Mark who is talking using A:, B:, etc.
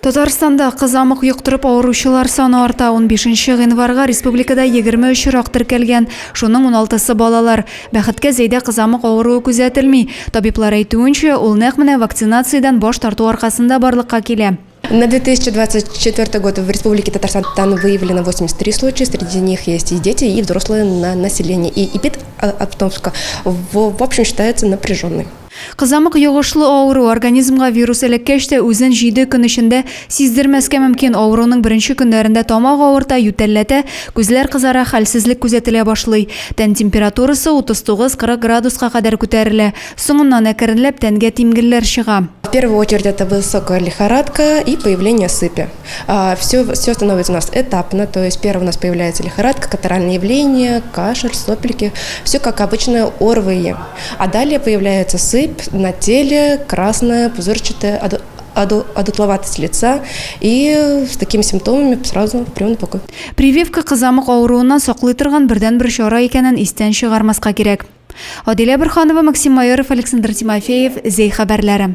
A: Татарстанда кызамык йоктырып авыручылар саны арта. 15 гыйнварга республикада 20 очрак теркәлгән, шуның уналтысы балалар. Бәхеткә, Зәйдә кызамык авыруы күзәтелми. Табиблар әйтүенчә, ул нәкъ менә вакцинациядән баш тарту аркасында барлыкка килә.
B: На 2024 год в Республике Татарстан выявлено 83 случая, среди них есть и дети, и взрослое население. И эпидобстановка в общем считается напряженной.
A: Кызамык йогышлы авыру, организмга вирус эләккәч тә үзен җиде көн эчендә сиздермәскә мөмкин. Авыруның беренче көннәрендә тамак авырта, ютәлләтә, күзләр кызара, хәлсезлек күзәтелә башлый. Тән температурасы 39-40 градуска кадәр күтәрелә. Соңыннан әкренләп тәнгә тимгелләр чыга.
B: В первую очередь это высокая лихорадка и появление сыпи. Все, все становится у нас этапно, то есть первое у нас появляется лихорадка, катаральные явления, кашель, сопельки, все как обычно ОРВИ. А далее появляется сыпь на теле, красная, пузырчатая, одутловатость лица и с такими симптомами сразу в приемный покой.
A: Прививка кызамык авыруыннан саклый торган бердәнбер чара икәнен истән чыгармаска кирәк. Адилә Борһанова, Максим Майоров, Александр Тимофеев, Зәй хәбәрләре.